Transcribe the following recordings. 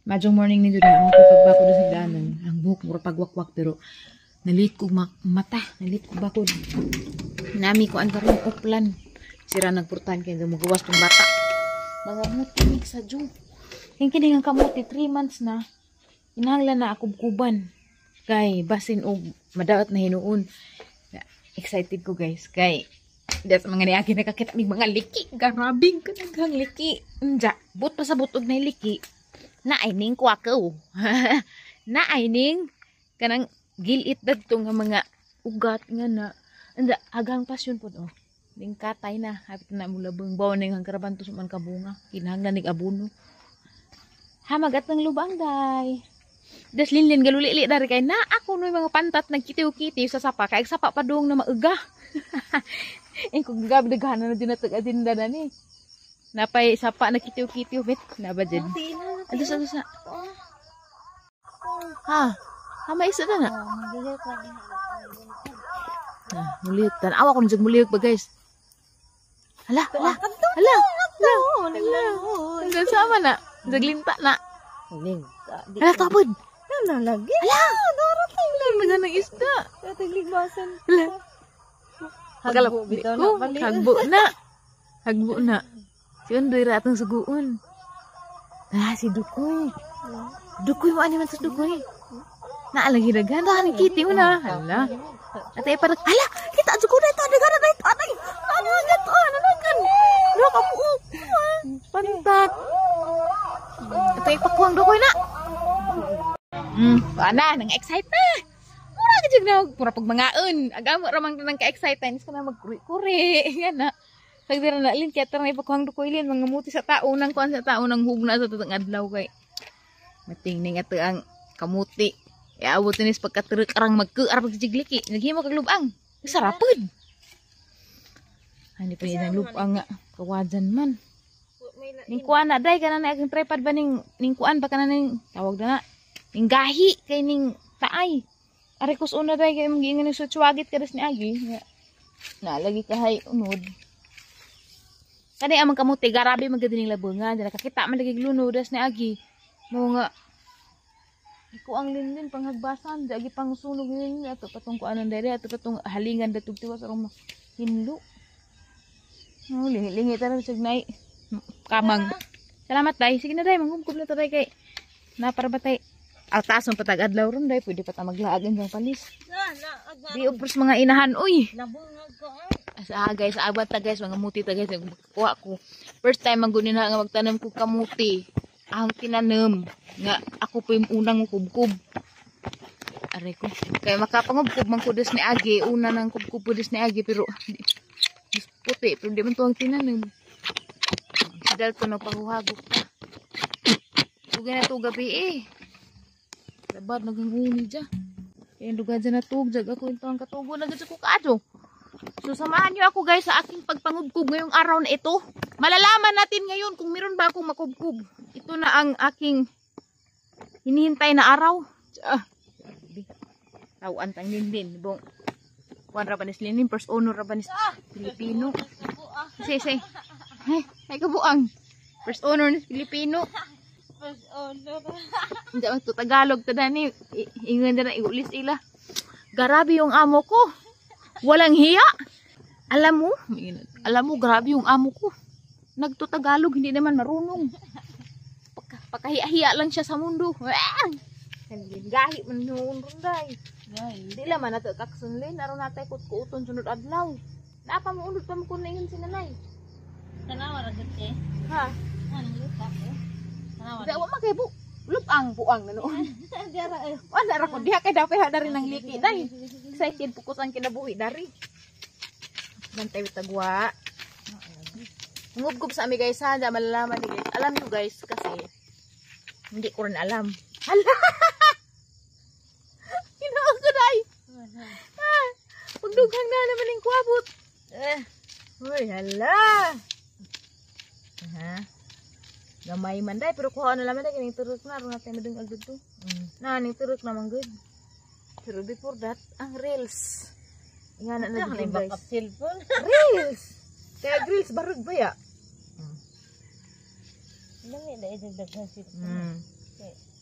Madyong morning ni Judah, ang pagbako sa hagdanan. Ang buhok mura pagwakwak pero nalit ko mata, nalit ko bakod. Nami ko ang karon uplan. Sira nagpurtahan kay mugawas tong bata. Mga muti sa ju. Yung kini nga kamuti 3 months na. Kinahanglan na ako kuban. Kay basin og madaot na hinuon. Excited ko, guys, kay das mga niagi nakakita mig mga liki, garabing kanaghang liki. Unja, but pa sa butog na liki. Na ay ning kwakaw. Na ay ning kanang gilit dadto nga mga ugat nga na. Anda agang pasyon pod oh. Ning katay na, hapit na mo labang baw ning hangkaraban to man kabunga. Kinahanglan nig abono. Ha magat ng lubang day. Das linlin galuli dari kay na ako no mga pantat nagkitiw-kitiw sa sapa kay sapa pa dong na mauga. Eh kung gabi daghanan na din natag adinda na ni. Napay sapa nagkitiw-kitiw bet na ba jud? Ados ados na. Ha. Ha maisa na na. Ah, muliyot tan awa ko nang muliyot ba, guys. Hala, hala. Hala. Hala. Hala. Hanggang sama na. Jaglinta na. Hala, tapod. Ano lagi? Hala. Hala, mga ng isda. Tagligbasan. Hala. Hagbo bitaw na pali. Hagbo na. Hagbo na. Si Undoy ra atong suguon. Ah, si Dukoy. Dukoy mo ani man sa Dukoy. Naalagi daghan ta ni Kitty mo na. Hala. Ate parang hala, kita jud ko na ito, daghan na ito. Anay. Ano nga to? Ano na kan? Duha ka buok. Pantat. Ito ipakuang Dukoy na. Ana, nang excite na. Mura ka jud na, mura pag mangaon. Agamo ra man nang ka-excite ka na magkuri-kuri. Nga na. Pagdira na lin kaya tara ipakuhang dukoy lin mga muti sa tao nang kuan sa tao nang hugna sa tutang adlaw kay matingning ato ang kamuti. Iabot ni pagkatrek arang magkuar pagjigliki. Naghimo kag lubang. Sarapod. Ani pa ni lubang nga kawajan man. Ning kuan na day kana na akong tripod ba ning ning kuan ba kana ning tawag na ning gahi kay ning taay. Are kus una day kay mong giingon ning sutswagit kadas ni agi. Na lagi kahay unod. Kani amang kamuti garabe man gud ning labongan, nakakita man lagi lunod das ni agi. Mo nga iko ang linlin panghagbasan, di agi pangsunog linlin ato patong kuanon dere ato patong halingan datug tiwas aron hinlo. Oh, lingi-lingi ta ra sig nay kamang. Salamat day. Sige na day, manggumgum na ta day kay na para ba tay altason patag adlaw ron day, pwede pa ta maglaag ang palis. Di ubros mga inahan uy. Nabungag ko ah. Asa guys, abot ta guys, mga muti ta guys, kuha ko. First time man gud na nga magtanom ko kamuti. Ang tinanom nga ako po yung unang kubkub. Aray ko. Kaya makapangubkub man ko des ni agi, una nang kubkub po des ni agi pero dis puti pero di man to ang tinanom. Si Dalton nagpahuhagok pa. Tugay na to gabi eh. Labad naging uni dya. Kaya duga dyan na tug, jag ako ito ang katugo na gadya ko kaadyo. So samahan niyo ako guys sa aking pagpangubkub ngayong araw na ito. Malalaman natin ngayon kung meron ba akong makubkub. Ito na ang aking hinihintay na araw. Ah, tawaan tang lindin. Bong, kuan ra ba ni Lindin? First owner ra ba ni Pilipino? Say, say. Ay, ay kabuang. First owner ni Pilipino. First owner. Hindi man to Tagalog ta dani. Ingon na iulis ila. Grabe yung amo ko. Walang hiya. Alam mo, grabe yung amo ko. Nagto-Tagalog, hindi naman marunong. Pakahiya-hiya lang siya sa mundo. Ah! Gahi man noon runday. Hindi lang man nato kaksunlin, aron natay kut-kuuton sunod adlaw. Napa mo unod pa mo kun ingon si nanay. Tanawa ra gud eh. Ha? Anong lupa eh? Tanawa. Di wa man kay bu. Lupang buang na noon. Dara eh. Wala ra ko diha kay dapay ha dari nang liki day. Excited po ko sa kinabuhi dari. Bantay tagwa. Ngubgob sa ami guys ha, malalaman ni guys. Alam nyo guys kasi hindi ko rin alam. Hala. Ginoo ko day. Ah, pagdughang na naman yung kuwabot. Eh. Uy, hala. Ha? Gamay man day pero kuha na laman day kining turok na aron natin madungag didto. Na ning turok naman good. Pero before that, ang reels. Ingana na Ano dito backup guys. cellphone? Reels. Kaya grills barog ba ya? Dami dai dagdagan cellphone.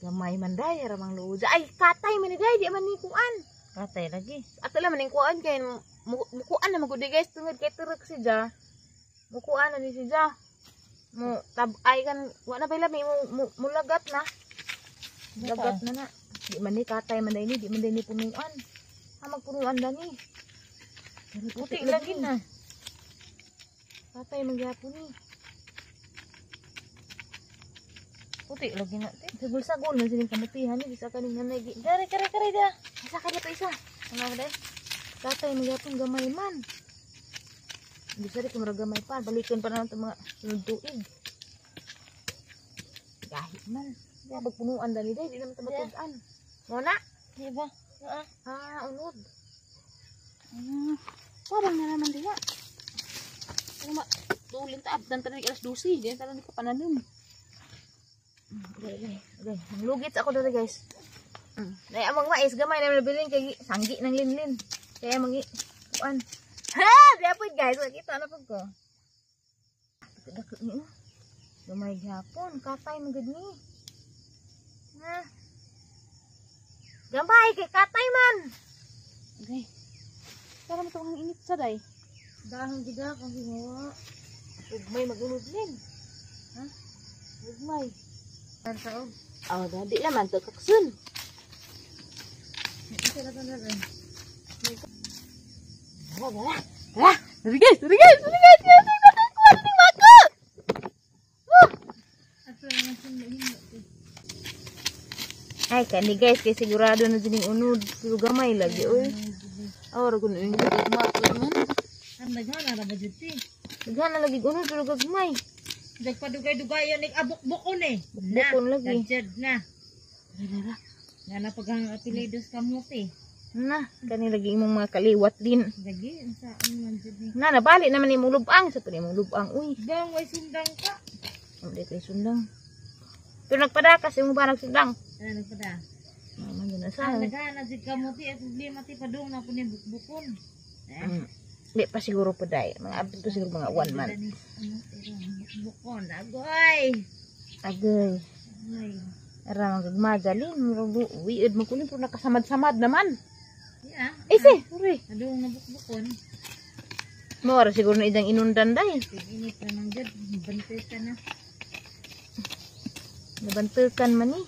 Gamay man day, ramang luod. Ay, katay man ni day, di man ni kuan. Katay lagi. Ato lang man ning kuan kay mukuan na magudi guys tungod kay turok si Ja. Mukuan na ni si Ja. Mo tab-ay kan wa na bay lami mo mulagat na. Lagat na na. Di man ni katay man day ni, di man day ni punuan. Ha magpunuan dani. Puti lagi na. Katay man gyapon ni. Puti lagi na te. Sagol-sagol man sining kamutihan ni bisa kaning nanay gi. Dari kare kare da. Isa ka pa isa. Ano ba day? Katay man gyapon gamay man. Bisa rin kung gamay pa. Balikan pa naman itong mga sunod tuig. Gahi man. Kaya pagpunuan dali day. Di naman ito matudan. Muna? Di ba? Ah. Ah, unod. Parang na naman diha. Ano ma? Tulin ta. Abdan tayo alas 12. Di na tayo ka pananim. Okay, okay. Okay. Manglugit ako dali guys. Nay, amang mais gamay na nabilin kay sanggi ng linlin. Kaya mangi kuan. Ha, di apod guys, makita na pud ko. Dako ni. Gamay gyapon, katay man gud ni. Ha. Gamay kay katay man. Okay. Para mo ang init sa day. Dahon gida kung ginawa. Ugmay magunod lin. Ha? Ugmay. Ang taog. Oh, dadi laman to kaksun. Isa na na rin. Tara, tara. Tara. Dali guys, dali guys, dali guys. Dali guys, dali guys. Ato naman sila. Ay, kani guys, kay sigurado na din yung unod. Pero gamay lagi, oy. Oh, ra kun yung gagma man. Ang daghan na ra ba jud ti? Daghan na lagi unod pero gagmay. Nagpadugay-dugay yan abok-bukon eh. Bukon lagi. Jud na. Tara, tara. Nga na paghang apelidos kamote. Na, kani lagi imong mga kaliwat din. Lagi unsa man jud ni. Na, nabali naman imong lubang sa pa imong lubang, uy. Gang way sundang ka. Hindi kay sundang. Pero nagpadakas imong ba nagsundang? Ano nagpada? Naman yun na sa. Ang daghan na jud kamote at problema ti padung na po ni bukbukon. Eh. Di pa siguro po day. Mga abot pa siguro mga 1 month. Bukbukon. Agoy. Agay. Agoy. Ara magagmadalin. Weird mo kunin pero nakasamad-samad naman. Yeah. Ay, si, sorry. Adung nabukbukon. Mawara siguro na idang inundan day. Init na nang jud. Bantay ka na. Nabantukan man eh.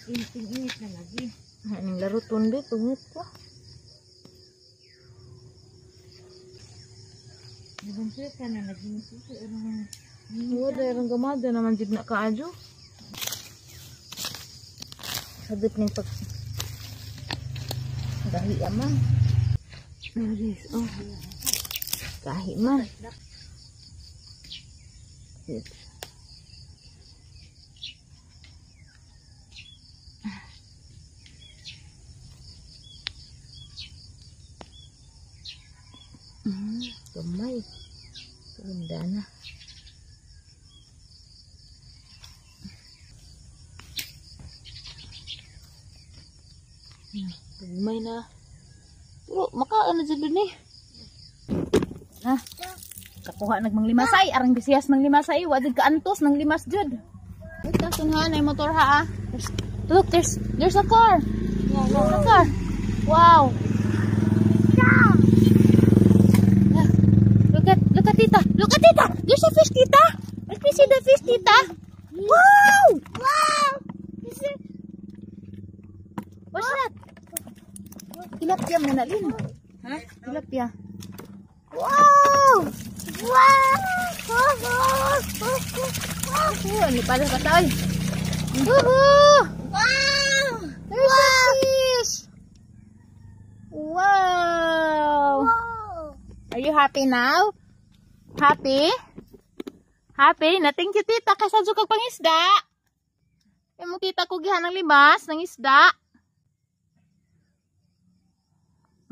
Init na lagi. Anong laro tunde, tungit ko. Nabantay ka na lagi. Masuso. Ano nga. Wala, erang gamada naman jud na kaadyo. Sabit ng pag... Gahi man. Guys, oh. Gahi man. Yes. Gamay. Ganda na. Gamay na. Pero makaan na dyan eh. Ha? Kakuha nagmanglimasay. Arang bisiyas manglimasay. Wa jud kaantos nang limas jud. Wait ka sunhan ay motor ha ah. Look, there's a car. There's a car. Wow. Yeah. Look at tita. Look at tita. There's a fish, tita. Let me see the fish, tita. Wow! Wow! What's that? Tilapia mo na, Lin. Ha? Tilapia. Wow! Wow! Oh, ano pala pa tayo? Woohoo! Wow! There's a fish! Wow! Are you happy now? Happy? Happy? Na thank you, tita. Kasi sa kag pangisda. Imong tita ko gihan ng limas ng isda.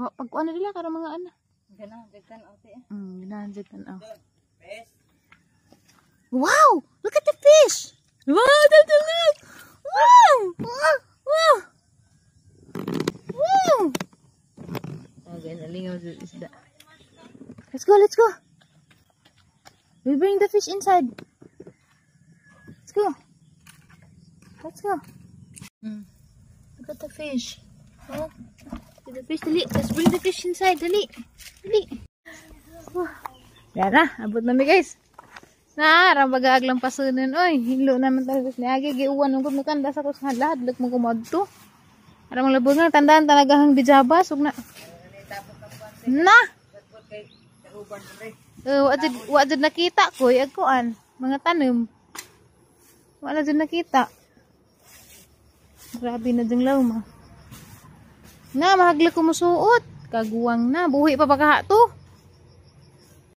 Oh, pagkuan na nila karon mga ana. Ganahan jud tan-aw te. Ganahan jud tan-aw. Wow! Look at the fish! Wow, that's a look! Wow! Wow! Wow! Wow! Okay, nalingaw sa isda. Let's go, let's go! We bring the fish inside. Let's go. Let's go. Look at the fish. Oh, see the fish, dali. Let's bring the fish inside, dali. Dali. Oh. Yan na, abot na mi, guys. Na, rambaga aglang pasunan, oy. Hilo naman talaga ni Agi giuwan ug mukanda sa ko sa hadlok mo kumadto. Ara mga labog nga tandaan talaga hang bijabas ug na. Na. Wa jud nakita ko ag kuan, mga tanom. Wala jud nakita. Grabe na diyang lawma. Na, mahagla ko musuot. Kaguwang na. Buhi pa ba kaha to?